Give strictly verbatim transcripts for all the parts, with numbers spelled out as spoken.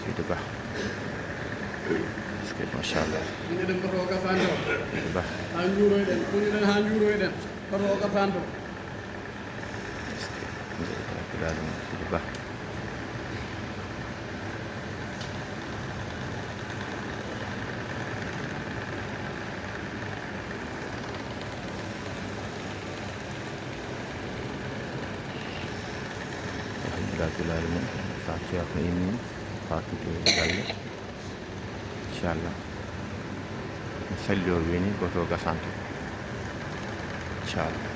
Sidi Ba. Parce que machallah. Ine ɗen koto o gasande o. Sidi Ba. Ha juuroyɗen, kuñuɗen ha juuroyɗen. Koto o gasande o. Sidi Ba. Alhamdulillah, rabbil alamin. Sa ceerno immi, fatude galle. Inchallah. Mi salli o wini goto gasante. Inchallah.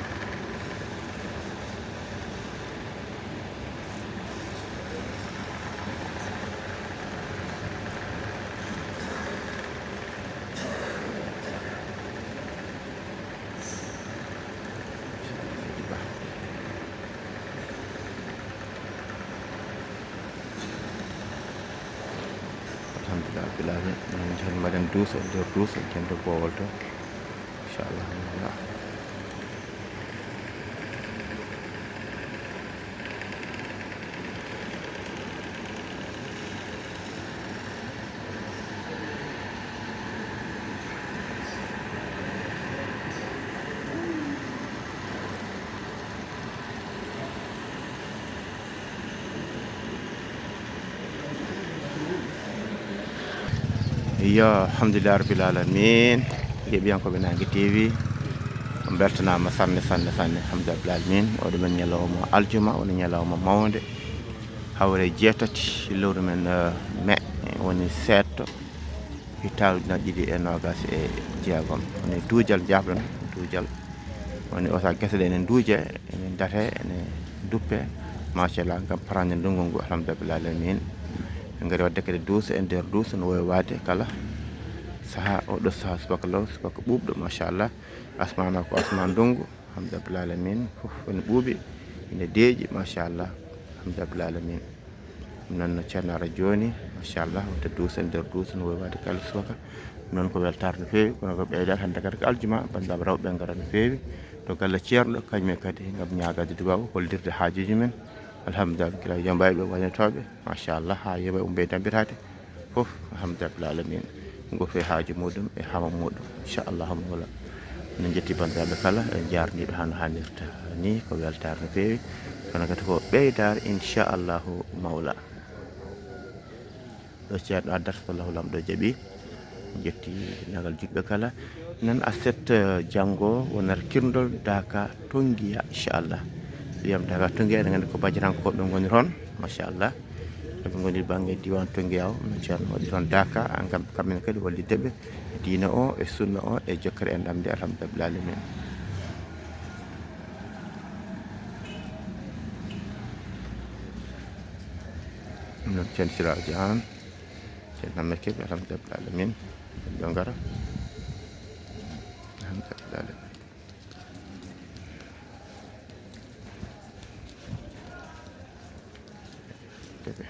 Alhamdulillah, rabbil alamin. Min calmi, mbaɗen duuso e nder duuso, jannde boowol to. Inchallah. Iyo, alhamdulillah rabbil alamin. Yeeɓiyankooɓe Nangue T V, on mbeltanaama sanne, sanne, sanne. Alhamdulillah rabbil alamin. Oɗo men ñalawma aljuma, woni ñalawma mawnde. Hawre jeetati lewru men, eh, mai, woni seeɗto. Hitaande ujunnaji ɗiɗi e noogas e jeegom. Woni duujal njaafɗon, duujal. Woni o saha gese ɗe ene nduuje, ene ndate, ene duppe. Machallah, ngam farande ndungu ngu, alhamdulillah alamin. En ngari waɗde kadi duuso e nder duuso, no wowi waade kala saha, oɗo saha subaka law, subaka ɓuuɓɗo, machallah. Asmana ko asman ndungu. Alhamdulillah alamin, fof ene ɓuuɓi, ene deeƴi, machallah. Alhamdulillah alamin. Ɗum noon no Ceerno ara jooni, machallah, wonta duuso e nder duuso, no wowi waade kala subaka. Ɗum noon ko weltaare no feewi, kono ko ɓeydaade hannde kadi ko aljuma, banndiraaɓe rewɓe ngara no feewi to galle Ceerno, kañum en kadi ngam ñaagaade duwaaw, hollirde haajuuji men. Alhamdulillah, gila yambayɓe, wañotooɓe, machallah, haa yoɓe umbe dambitaade. Fof, alhamdulillah alamin, ngo fe haaju muɗum e hama muɗum, inchallahu mawla. Min jetti banndiraaɓe kala, en njaarniiɓe hano hannirta ni, ko weltaare no feewi, kono kadi ko ɓeydaare, inchallahu mawla. Ɗo ceerno addata, so Allahu Laamɗo jaɓi, jetti nagal juɗɓe kala. Nan aset, eh, janngo wonata kirndol Daaka Tongiya, inchallah. Wiyam Daaka Tongiya, eɗen nganndi ko bajirankooɓe ngoni toon, machallah. Eɓe ngoni bannge diiwaan Tongiya o, no ceerno waɗi toon Daaka, ngam kamɓe kadi wallitde ɓe diina o, e sunna o, e jokkere enɗam nde, alhamdulillah alamin. Ɗum noon, ceerno Siraaji Aan, ceerno Hammet Kebe, alhamdulillah alamin. Ɗo ngara. Alhamdulillah alamin. Kadi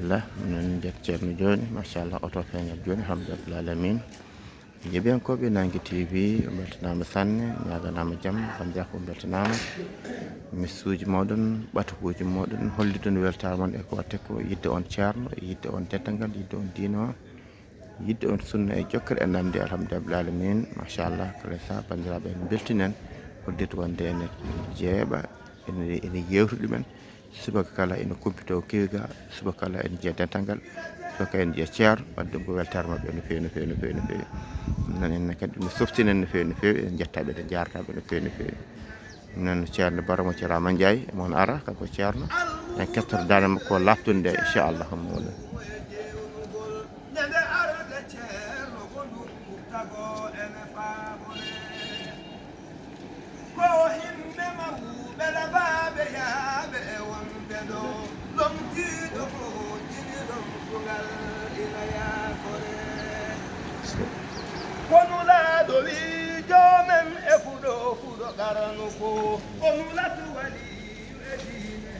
Alhamdulillah, minen njetti Ceerno jooni, machallah, oto feeñat jooni, alhamdulillah alamin. Jeeɓiyankooɓe Nangue T V, on mbeltanaama sanne, ñaaganaama jam, banndiraaɓe on mbeltanaama. Misuuji mooɗon, ɓatakuuji mooɗon, hollidon weltaare mon e ko waɗte ko, yiɗde on ceerno, yiɗde on dental ngal, yiɗde on diina o, yiɗde on sunna e jokkere e namde, alhamdulillah alamin. Machallah, kala saha banndiraaɓe en mbeltinan, hollirde wonde ene jeeɓa, ene, ene yeewta ɗumen. Subaka kala ene kumpito kewi ga, subaka kala ene jeeya dental ngal, subaka ene jeeya ceerno, wadde ɗum ko weltaare maɓɓe no feewi, no feewi, no feewi, no feewi. Nan en kadi ɗum softinen no feewi, no feewi, en njettaɓe, en njaarataɓe no feewi, no feewi. Nan ceerno Baramo Ceerno Ama Ndiaye, mon ara, kanko ceerno. En kettoro daande makko laaɓtunde, inchallahu mawla. Ko o himme mawɓe labaaɓe yaaɓe e wonɓe ɗo, lomtiiɗo ko jini lomtugal ila yaakore. Ko nulaaɗo wii joomen e fuɗo fuɗo qarnu ko, ko nulatu waliyu e diine.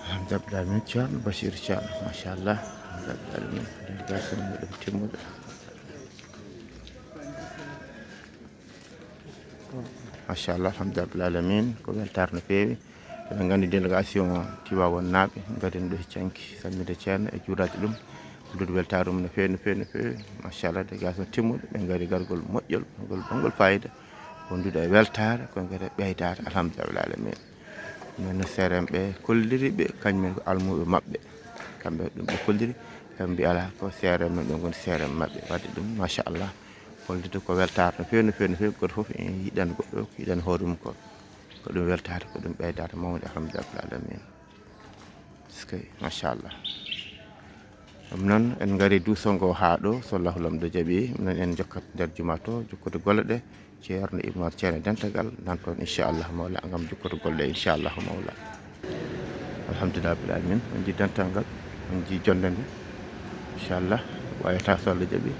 Alhamdulillah min Ceerno Bachir Thiam, machallah. Alhamdulillah min délégation muɗum timmuɗo. Machallah, alhamdulillah alamin, ko weltaare no feewi. Eɗen nganndi délégation Tiwaawan naaɓe ngarin ɗo e canki, salminde ceerno e juuraade ɗum, hollude weltaare mum no feewi, no feewi, no feewi. Machallah, délégation timmuɗo, ɓe ngari gargol moƴƴol, ngol bonngol fayida, wondude e weltaare, ko ngari ɓeydaade, alhamdulillah alamin. Min no C R M ɓe kolliri ɓe, kañumen ko almuuɓe maɓɓe. Kamɓe ɗum ɓe kolliri, kamɓe mbi alaa ko C R M men ɓe ngoni C R M maɓɓe. Wadde ɗum, machallah, hollirde ko weltaare no feewi, no feewi, no feewi. Gooto fof ene yiɗani goɗɗo ko yiɗani hoore mum ko. Ko ɗum weltaare, ko ɗum ɓeydaare mawde, alhamdulillah rabbil alamin. Eskey, machallah. Ɗum noon, en ngari duuso ngo haa ɗo, so Allahu Laamɗo jaɓi, minen en jokkat nder juma to, jokkude golle ɗe, ceerno Ibnu Umar, ceerno dental ngal, nan toon, inchallah mawla, ngam jokkude golle ɗe, inchallah mawla. Alhamdulillah rabbil alamin, on njii dental ngal, on njii jonnde nde, inchallah, wayata so Alla jaɓi,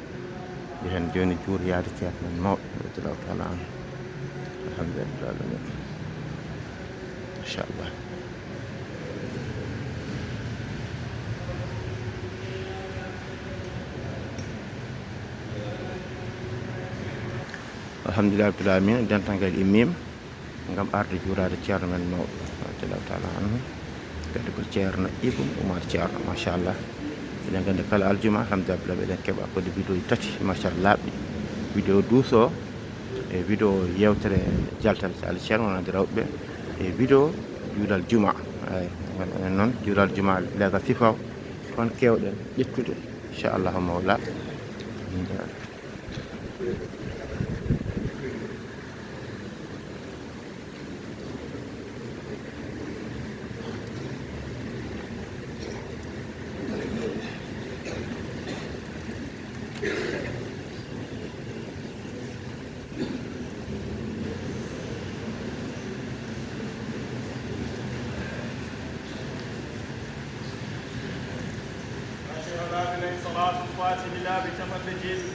njehen jooni juuroyaade ceerno men mawɗo, radiyallahu taala anhu. Alhamdulillah rabbil alamin. Inchallah. Alhamdulillah rabbil alamin, dental ngal immiima ngam arde juuraade ceerno men mawɗo, radiyallahu taala anhu. Kadi ko ceerno Ibnu Umar Ceerno, machallah. Eɗen nganndi kala aljuma, alhamdulillah, eɗen keɓa ko de vidéo ji tati, machallah, laaɓɗi. Vidéo duuso, e vidéo yeewtere jaltal, so Alla ceerno wonande rewɓe, e vidéo juulal juma. Eyi, enen noon, juulal juma, leegal sifaw, toon keewɗen ƴettude, inchallahu mawla. Fatiha laabi nayi, salaatul fatihi laabi capanɗe jeeɗiɗi.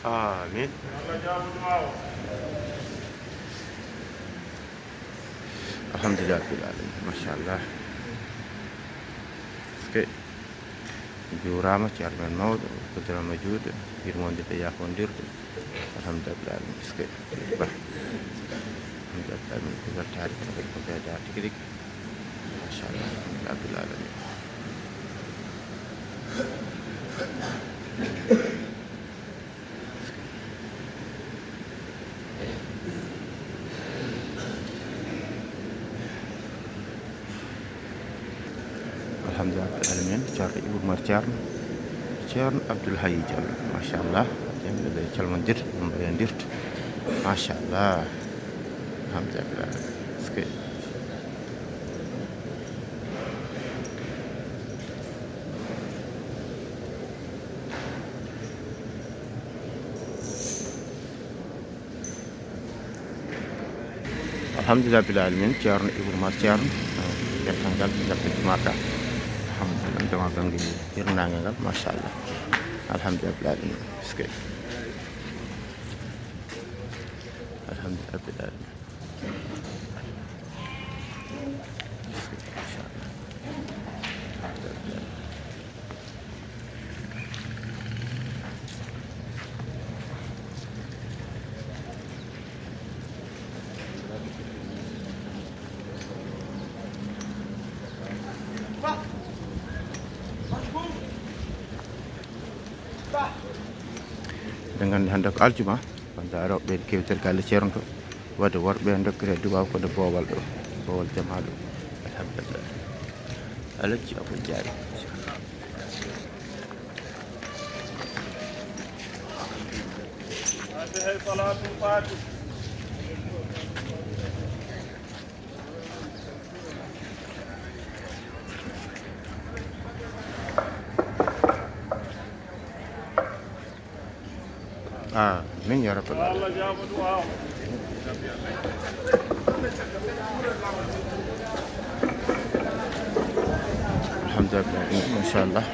Amin. Alhamdulillah rabbil alamin. Machallah. Eske. Juuraama, ceerno men mawɗo, uddirama juuɗe, yurmondirde, yaafondirde. Alhamdulillah rabbil alamin. Eske. Ba. Alhamdulillah rabbil alamin. Ko weltaare, ko weltaare tigi rigi. Machallah. Alhamdulillah rabbil alamin. Alhamdulillah rabbil alamin. Ceerno Ibou Oumar Ceerno, Ceerno Abdoul Hayi Diallo. Machallah. Yimɓe ɓe calmondirta, ɓe mbayandirta. Machallah. Alhamdulillah rabbil alamin. Eske. Alhamdulillah rabbil alamin. Ceerno Ibou Oumar Ceerno, eh, dental ngal, ngal ɓe Marka. Alhamdulillah, jama bangge hirnaange ngal, machallah. Alhamdulillah rabbil alamin. Eske. Alhamdulillah rabbil alamin. Eske, machallah. Eɗen nganndi hannde ko aljuma, wonde arooɓe ɓe keewtere galle ceerno to, wadde worɓe ɓe ndokkira duwaaw ko nde boowal ɗo, boowal jamaa ɗo. Alhamdulillah. Alhaji Abou Ndiaye. Amin ya rabbal alamin. Alhamdulillah, machallah.